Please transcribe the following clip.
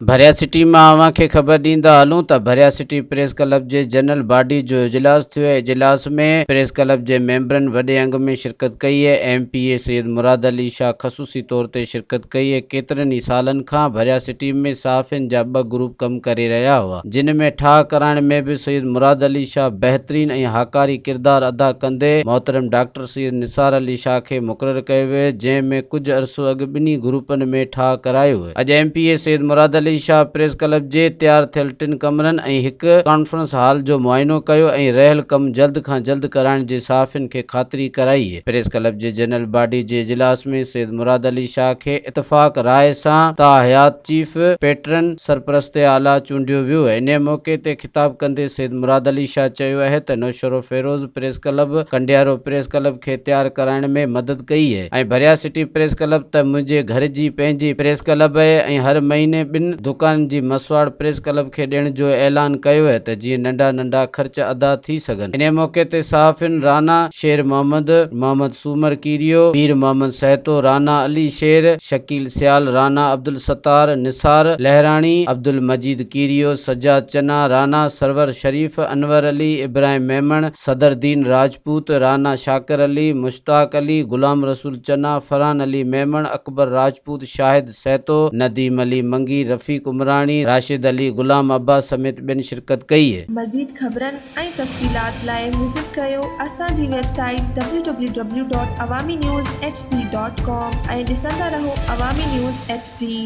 ڀريا city مان اوهان کي خبر ڏيندا هلون ته ڀريا سٽي پريس ڪلب جي جنرل باڊي جو اجلاس ٿيو اجلاس ۾ پريس ڪلب جي ميمبرن وڏي انگ ۾ شرڪت ڪئي M P A Syed Murad Ali Shah خصوصي طور تي شرڪت ڪئي ڪيترن ئي سالن کان ڀريا سٽي ۾ صحافين جا ٻه گروپ ڪم ڪري رهيا هئا جن ۾ ٺاهه ڪرائڻ ۾ به سيد مراد علي شاهه بهترين ۽ هاڪاري ڪردار ادا ڪندي محترم ڊاڪٽر سيد نثار علي شاهه کي مقرر ڪيو ويو جنهن ۾ ڪجهه عرصو اڳ ٻنهي گروپن ۾ ٺاهه ڪرايو اڄ M P A Syed Murad Ali Shah press club جي تيار ٿيل ٽن ڪمرن ۽ هڪ ڪانفرنس هال جو معائنو ڪيو ۽ رهيل ڪم جلد کان جلد ڪرائڻ جي صحافين کي خاطري ڪرائي. پريس ڪلب جي جنرل باڊي جي اجلاس ۾ سيد مراد علي شاهه کي اتفاق راء سان تاحيات چيف پيٽرن سرپرست اعليٰ چونڊيو ويو. انهيء موقعي تي خطاب ڪندي سيد مراد علي شاهه چيو اهي ته Naushahro Feroze press club, Kandiaro press club کي تيار ڪرائڻ ۾ مدد ڪئي اهي ۽ ڀريا سٽي پريس ڪلب ته منهنجي گهر جي پنهنجي پريس ڪلب اهي ۽ هر مهيني ٻن دڪانن جي مسواڙ پريس ڪلب کي ڏيڻ جو اعلان ڪيو اهي ته جيئن ننڍا ننڍا خرچ ادا ٿي سگهن. انهيء موقعي تي صحافين رانا شير محمد، محمد سومر ڪيريو، مير محمد سهتو، رانا علي شير، شڪيل سيال، رانا عبدالستار، نثار لهراڻي، عبدالمجيد ڪيريو، سجاد چنا، رانا سرور شريف، انور علي، ابراهيم ميمڻ، صدر دين راجپوت، رانا شاڪر علي، مشتاق علي، غلام رسول چنا، فرحان علي ميمڻ، اڪبر راجپوت، شاهد سهتو، نديم علي منگي، رفيق عمراڻي، راشد علي، غلام عباس سميت ٻين شرڪت ڪئي. مزيد خبرن ۽ تفصيلات لاء وزٽ ڪريو اسان جي website W W W dot Awami news H D dot com ۽ ڏسندا رهو عوامي نيوز ايڇ ڊي.